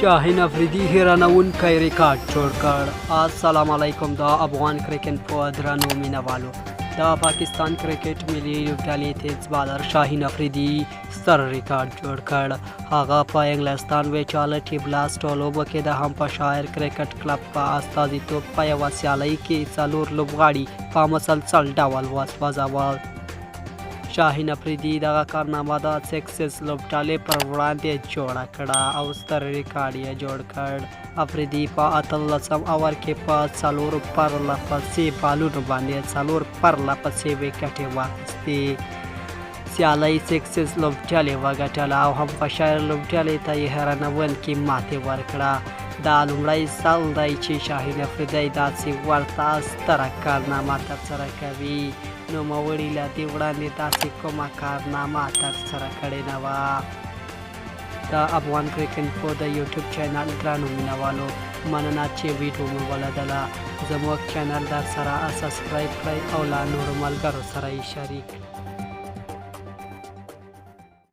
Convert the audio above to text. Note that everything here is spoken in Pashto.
شاهین افریدي حیرانوونکی ریکارډ جوړ کړ. السلام علیکم د افغان کرکټ په درنو مینوالو، د پاکستان کرکټ ملي لوبډلې تیز بالر شاهین افریدي ستر ریکارډ جوړ کړ. هغه په انګلستان ویچالټي بلاسټ لوبو کې د همپشایر کرکټ کلب په استازیتوب په یوه سیالۍ کې څلور لوبغاړي په مسلسل ډول وسوځول. شاهین افریدي دغه کارنامه د سکسس لوبډلې پر وړاندې جوړه کړه او ستر ریکارډ یې جوړ کړ. افریدي په 18 اور کې په څلورو پرله پسې بالونو باندې څلور پرله پسې ویکټې واخیستې. سیالۍ سکسس لوبډلې وګټله او هم فشایر لوبډلې ته یې حیرانوونکې ماتې ورکړه. دا لومړی ځل دی چې شاهین افریدی داسې ورته ستره کارنامه ترسره کوي. نوموړي له دې وړاندې داسې کومه کارنامه ترسره کړې نه وه. د افغان کرکټ په د یوټیوب چینل ګرانو مینوالو، مننه چې ویډیو مو ولیدله. زموږ چینل در سره سبسکرایب کړئ او له نورو ملګرو سره یې شریک کړئ.